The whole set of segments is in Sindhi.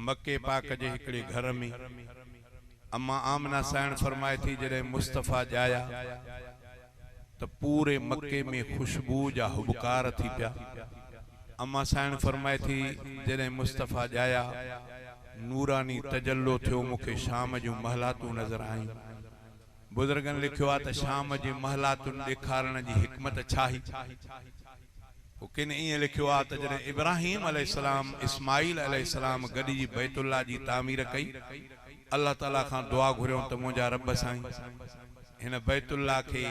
مڪي پاڪ جي هڪڙي گهر ۾ اما آمنه سائڻ فرمائي ٿي جڏهن مصطفيٰ ڄايا ته پوري مڪي ۾ خوشبوء جا هٻڪار ٿي پيا. اما سائڻ فرمائي ٿي جڏهن مصطفيٰ ڄايا نوراني تجلو ٿيو مون کي شام جون محلاتون نظر آيون. بزرگن لکيو آهي ته شام جي محلاتن ڏيکارڻ جي حڪمت ڇا هئي؟ پوء ڪن ائين لکيو آهي ته جڏهن ابراهيم عليه السلام اسماعيل عليه السلام گڏجي بيت الله جي تعمير ڪئي، الله تعاليٰ کان دعا گهريائون ته منهنجا رب سائين! هن بيت الله کي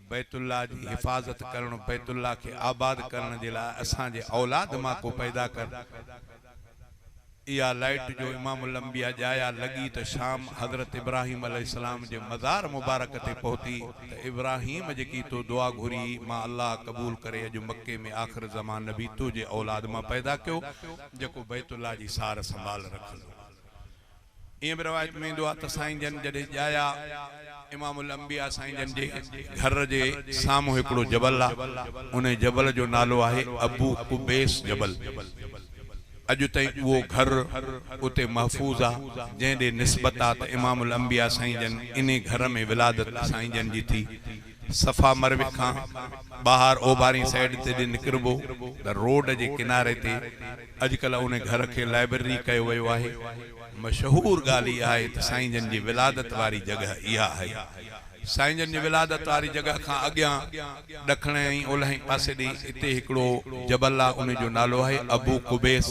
بيت الله جي حفاظت ڪرڻ بيت الله کي آباد ڪرڻ جي لاء اسان جي اولاد مان ڪو پيدا ڪر. اها لائٽ جو امام الانبياء ڄايا لڳي ته شام حضرت ابراهيم عليه السلام جي مزار مبارڪ تي پهتي ته ابراهيم جيڪي تو دعا گهري هئي مان الله قبول ڪري اڄ مڪي ۾ آخر زمان نبي تنهنجي اولاد مان پيدا ڪيو جيڪو بيت الله جي سار سنڀال رکندو. ائين به روايت ۾ ايندو آهي ته سائين جن جڏهن ڄايا امام الانبياء سائين جن جي گهر جي سامهون هڪڙو جبل آهي انهي جبل جو نالو آهي ابو قبيس جبل اڄ تائين اهو گهر اتي محفوظ آهي جنهن ڏي نسبت آهي ته امام الانبياء سائين جن انهي گهر ۾ ولادت سائين جن جي ٿي. صفا مروي کان ٻاهر اوڀارين سائيڊ تي ڏي نڪربو ته روڊ جي ڪناري تي اڄڪلهه ان گهر کي لائبرري ڪيو ويو آهي. مشهور ڳالهه اها آهي ته سائين جن جي ولادت واري جڳهه اها آهي. سائين جن جي ولادت واري جڳهه کان اڳيان ڏکڻ ۽ اولهائين پاسي ڏي اتي هڪڙو جبل آهي ان جو نالو آهي ابو قبيس.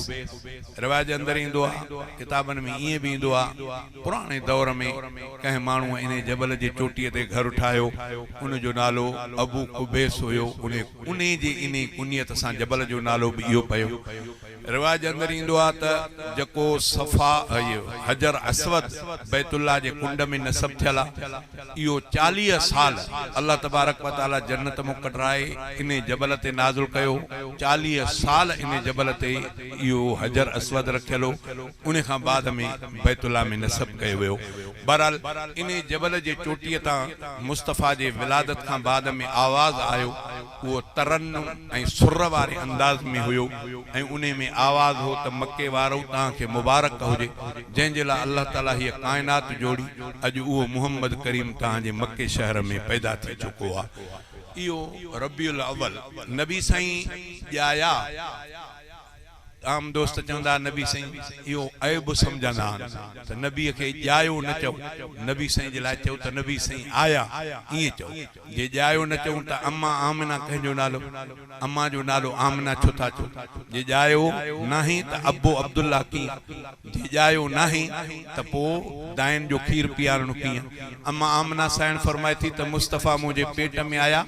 روايت جي اندر ايندو آهي، ڪتابن ۾ ائين به ايندو آهي. پراڻي دور ۾ ڪنهن ماڻهوء انهي جبل جي چوٽيء تي گهر ٺاهيو، ان جو نالو ابو قبيس هيو، انهي جي انهي ڪنيت سان جبل جو نالو به اهو پيو. رواج اندر ايندو آهي ته جيڪو صفا حجر اسود بيت الله جي ڪنڊ ۾ نصب ٿيل آهي، اهو 40 سال الله تبارڪ و تعاليٰ جنت مان ڪڍرائي انهي جبل تي نازل ڪيو، 40 سال انهي جبل تي اهو حجر اسود رکيل هو، انهي کان بعد ۾ بيت الله ۾ نصب ڪيو ويو. بهرحال انهي جبل جي چوٽيء تان مصطفيٰ جي ولادت کان بعد ۾ آواز آيو، اهو ترنم ۽ سر واري انداز ۾ هيو ۽ انهي ۾ آواز هو ته مڪي وارؤ توهان کي مبارڪ هجي، جنهن جي لاء الله تعاليٰ هيء ڪائنات جوڙي، اڄ اهو محمد ڪريم توهان جي مڪي شهر ۾ پيدا ٿي چڪو آهي. اهو ربيع الاول نبي سائين ڄايا. عام دوست چوندا نبي سائين اهو عيب سمجهندا آهن ته نبي کي ڄايو نه چئو، نبي سائين جي لاء چئو ته نبي سائين آيا ائين چئو، جي ڄايو نه چئون ته اما آمنه ڪنهن جو نالو، اما جو نالو آمنه ڇو ٿا چئو، جي ڄايو ناهين ته ابو عبدالله ڪيئن، جي ڄايو ناهين ته پوء داين جو کير پيارڻو ڪيئن؟ اما آمنه سائڻ فرمائي ٿي ته مصطفيٰ منهنجي پيٽ ۾ آيا،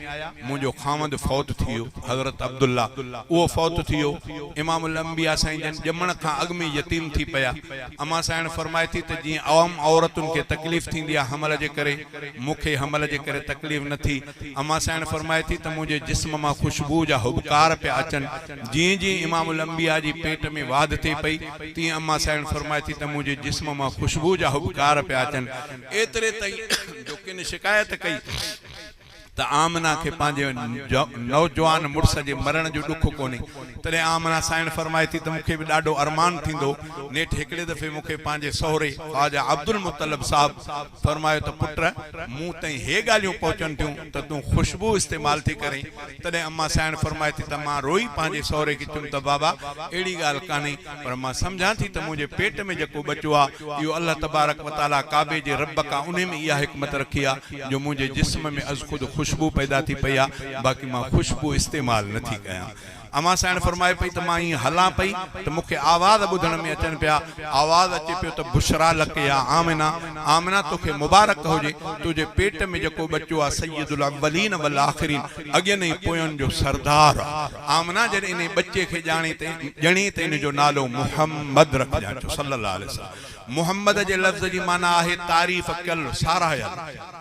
منهنجو خاوند فوت ٿي ويو، حضرت عبدالله، اهو فوت ٿي ويو، امام الانبياء سائين جن ڄمڻ کان اڳ ۾ يتيم ٿي پيا. اما سائڻ فرمائي ٿي ته جيئن عام عورتن کي تڪليف ٿيندي آهي حمل جي ڪري، مون کي حمل جي ڪري تڪليف نه ٿي. اما سائڻ فرمائي ٿي ته منهنجي جسم مان خوشبوء جا هٻڪار پيا اچن. جيئن جيئن امام الانبياء جي پيٽ ۾ واڌ ٿئي پئي، تيئن اما سائڻ فرمائي ٿي ته منهنجي جسم مان خوشبوء جا هٻڪار پيا اچن. ايتري تائين جو ڪن شڪايت ڪئي ته آمنه کي پنهنجي نوجوان مڙس جي مرڻ جو ڏک ڪونهي. تڏهن آمنه سائڻ فرمائي ٿي ته مون کي به ڏاڍو ارمان ٿيندو. نيٺ هڪڙي دفعي مون کي پنهنجي سهري خواجه عبدالمطلب صاحب فرمايو ته پٽ! مون تائين هي ڳالهيون پهچن ٿيون ته تون خوشبو استعمال ٿي ڪرين. تڏهن اما سائڻ فرمائي ٿي ته مان روئي پنهنجي سهري کي چيم ته بابا! اهڙي ڳالهه ڪانهي، پر مان سمجهان ٿي ته منهنجي پيٽ ۾ جيڪو ٻچو آ، اهو الله تبارڪ و تعاليٰ ڪعبي جي رب کان انهي ۾ اها حڪمت رکي آ جو منهنجي جسم ۾ ازخود خوشبو پيدا ٿي پئي آ، باقي مان خوشبو استعمال نه ٿي ڪيان. امان سائڻ فرمائي پئي ته مان ائين هلان پئي ته مون کي آواز ٻڌڻ ۾ اچن پيا، آواز اچي پيو ته بشريٰ لڪ يا آمنه، آمنه توکي مبارڪ هجي، تنهنجي پيٽ ۾ جيڪو ٻچو آ سيد الاولين والآخرين، اڳين ۽ پوين جو سردار آ. آمنه جڏهن انهي ٻچي کي ڄاڻي ته ڄڻي ته ان جو نالو محمد رکجان چو صلي الله عليه وسلم. محمد جي لفظ جي معنيٰ آهي تعريف ڪيل، ساراهيل.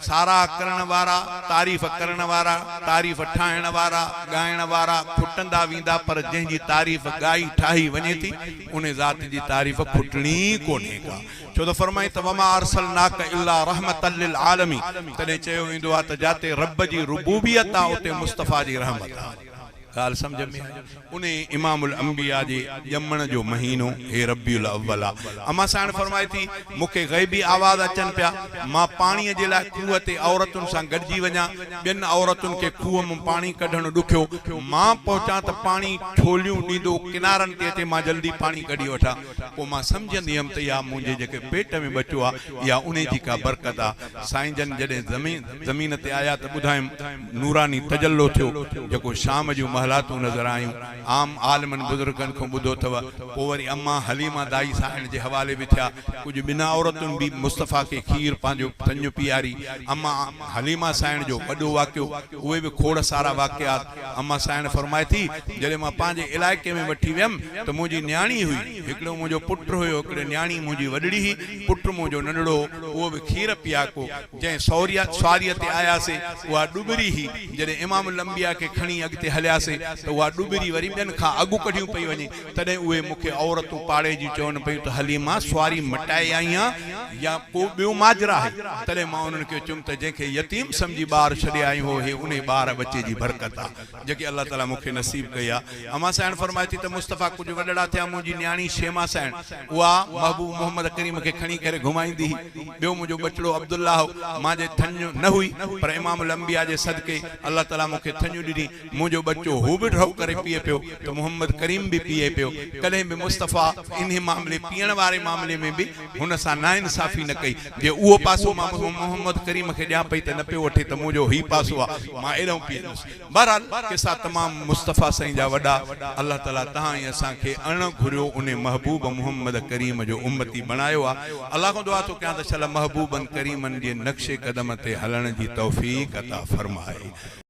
ساراهه ڪرڻ وارا، تعريف ڪرڻ وارا، تعريف ٺاهڻ وارا، ڳائڻ وارا کٽندا ويندا پر جنهن جي تعريف ڳائي ٺاهي وڃي ٿي انهي ذات جي تعريف کٽڻي ئي ڪونهي ڪا. ڇو ته فرمائين ته وما ارسلناک الا رحمة للعالمين تڏهن چيو ويندو آهي ته جاتي رب جي ربوبيت آهي اتي مصطفيٰ جي رحمت آهي. ڳالهه سمجهه ۾ آئي؟ انهي امام الانبياء جي ڄمڻ جو مهينو هي ربيع الاول آ. امان سائڻ فرمائي ٿي، مون کي غيبي آواز اچن پيا، مان پاڻيء جي لاء کوهه تي عورتن سان گڏجي وڃان، ٻين عورتن کي کوهه مان پاڻي ڪڍڻ ڏکيو، مان پهچان ته پاڻي ڇوليون ڏيندو ڪنارن تي اچي مان جلدي پاڻي ڪڍي وٺان، پوء مان سمجهندي هيم ته اها منهنجي جيڪي پيٽ ۾ ٻچو آ، اها انهي جي ڪا برڪت آ. سائين جن جڏهن زمين تي آيا ته ٻڌايم، نوراني تجلو ٿيو، جيڪو شام جون محلاتون نظر آيون. عام عالمن بزرگن کان ٻڌو اٿو. پوء وري امان حليمه دائي سائڻ جي حوالي به ٿيا. ڪجهه ٻن عورتن به مصطفيٰ کي کير پنهنجو ٿڃ پياري. امان حليمه سائڻ جو وڏو واقعو، اهي به کوڙ سارا واقعات. امان سائڻ فرمائي ٿي، جڏهن مان پنهنجي علائقي ۾ وٺي ويم ته منهنجي نياڻي هئي. هڪڙو منهنجو پٽ هيو، هڪڙي نياڻي منهنجي وڏڙي هئي، پٽ منهنجو ننڍڙو هو، اهو به کير پياڪو. جنهن سواريء تي آياسي، اها ڏٻري هئي. جڏهن امام الانبياء کي کڻي اڳتي هلياسي ته اها ڏٻري وري ٻين کان اڳ ڪڍيون پئي وڃي. تڏهن اهي مون کي عورتون پاڙي جون چون پيون ته حليما سواري مٽائي آئين آن يا ڪو ٻيو ماجرا آهي؟ تڏهن مان انهن کي چيم ته جنهن کي يتيم سمجهي ٻار ڇڏي آئين هو هي انهي ٻار ٻچي جي برڪت آ. جيڪي الله تعاليٰ مون کي نصيب ڪئي آ. امان سائڻ فرمائي ٿي ته مصطفيٰ ڪجهه وڏڙا ٿيا منهنجي نياڻي شيما سائڻ اها محبوب محمد ڪريم کي کڻي ڪري گهمائيندي هئي. ٻيو منهنجو ٻچڙو عبدالله هو. مان جي ٿڃ نه هئي پر امام الانبياء جي صدقي الله تعاليٰ مون کي ٿڃ ڏني. منهنجو ٻچو هو به ڍؤ ڪري پيئي پيو ته محمد ڪريم به پيئي پيو. ڪڏهن به مصطفيٰ انهي معاملي پيئڻ واري معاملي ۾ به هن سان ناانصافي نه ڪئي. جي اهو پاسو مان محمد ڪريم کي ڏيان پئي ته نه پيو وٺي ته منهنجو هي پاسو آ مان ايڏانهن پيئندس. بهرحال قصا تمام مصطفيٰ سائين جا وڏا الله تعالي تهان ۽ اسان کي اڻ گهريو انهي محبوب محمد ڪريم جو امتي بڻايو آ. الله کان دعا ٿو ڪيان ته شل محبوبن ڪريمن جي نقش قدم تي هلڻ جي توفيق عطا فرمائي.